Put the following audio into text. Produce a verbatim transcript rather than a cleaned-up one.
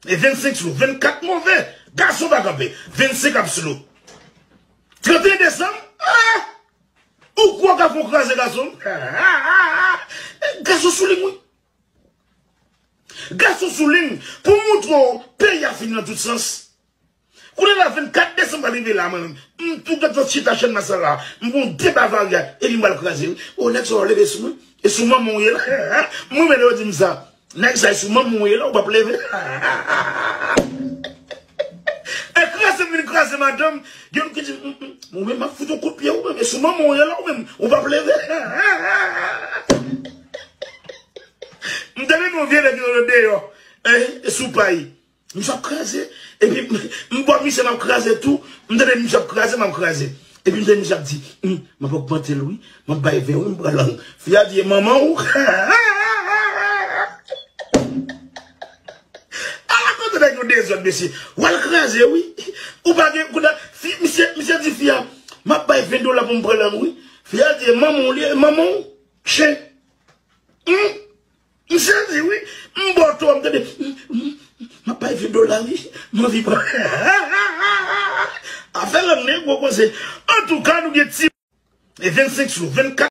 E vennsenk slow, vennkat move. Gason pa kanpe. Vennsenk ap slow. Trannteyen desanm, ah! Ou kwè w ka fè yon kraze gason? Gason sou liy, wi. Gason sou liy pou montre w peyi a fini nan tout sans. Kounye a la vennkat desanm pa rive la, mwen menm. M tou gentan chita chèn masala. M gon de bavarya. Epi m pral kraze, wi. O, nèg sa w leve sou mwen. E sou manman w ye la. Mwen menm yo di m sa. Nèg sa e sou manman w ye la, ou p ap leve. E kraze m vin kraze madanm. Gen moun ki di, "Mm, mm, ou menm m ap fout yon kout pye, ou menm. E sou manman w ye la, ou menm. Ou p ap leve." M tande nou vye nèg yo deyò. E, e sou pay. Misye ap kraze. Epi m, m bò misye m ap kraze tou. M tande misye ap kraze, m ap kraze. Epi m tande misye ap di, "Hum, m ap ogmante l wi. M ap bay ven wi, m pran lang." Fi a di, "E manman w." Ala kote nèg yo dezòd, mesye. W al kraze wi. Ou pa gen kounye a, fi, misye, misye di fi a, "M ap bay ven dola pou m pran lang wi." Fi a di, "E manman w li, e manman w. Chen." Hum? Misye di wi, m bò twò, m tande, m, m, m ap bay ven dola wi, m anvi pran. Afè lang nen gwo konse. Antouka, nou gen ti. E vennsenk slow, vennkat.